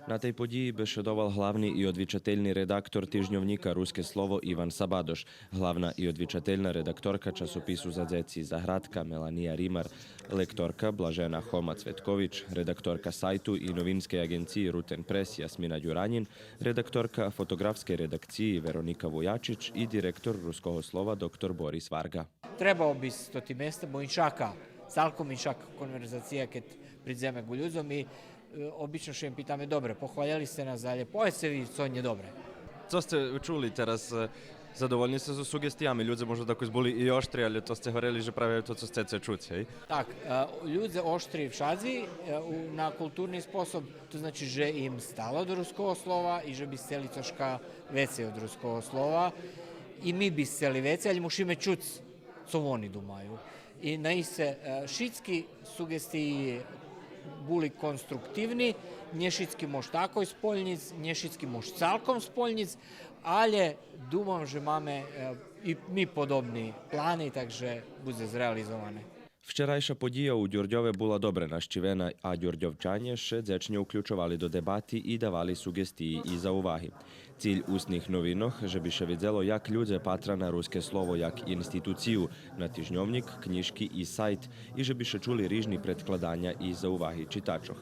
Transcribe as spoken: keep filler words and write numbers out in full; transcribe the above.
На тей подїї бешедовал главни и одвичательни редактор тижньовнїка „Руске слово” Иван Сабадош, главна и одвичательна редакторка часопису за дзеци „Заградка” Мелания Римар, лекторка Блажена Хома Цветкович, редакторка сайту и новинскей аґенциї „Рутен Прес” Ясмина Дюранїн, редакторка фотоґрафскей редакциї Вероника Вуячич и директор „Руского слова” доктор Борис Варґа. Требало би з тоти места, бо иншака, цалком иншака конверзация кед придземе ґу людзом и, е, обично ше им питаме: „Добре, похвалєли сце нас, алє поведзце ви цо нє добре.” Цо сце чули тераз, е, задовольни сце зоз суґестиями? Людзе можда дакус були и оштри, алє то сце гварели же правя то цо сцеце чуц, гей? Так, е, людзе оштри вшадзи, е, у, на културни способ, то значи же им стало до „Руского слова” и же би сцели цошка вецей од „Руского слова”. И ми би сцели вецей, алє мушиме чуц цо вони думаю. И наисце, е, шицки суґестиї були конструктивни, нє шицки мож такой сполнїц, нє шицки мож цалком сполнїц, алє думам же маме, е, и ми подобни плани, так же будзе зреализоване. Вчерайша подїя у Дюрдьове була добре нащивена, а Дюрдьовчанє ше дзечнє уключовали до дебати и давали суґестиї и зауваги. Циль усних новинох же би ше видзело як людзе патра на „Руске слово” як институцию, на тижньовнїк, кнїжки и сайт, и же би ше чули рижни предкладаня и зауваги читачох.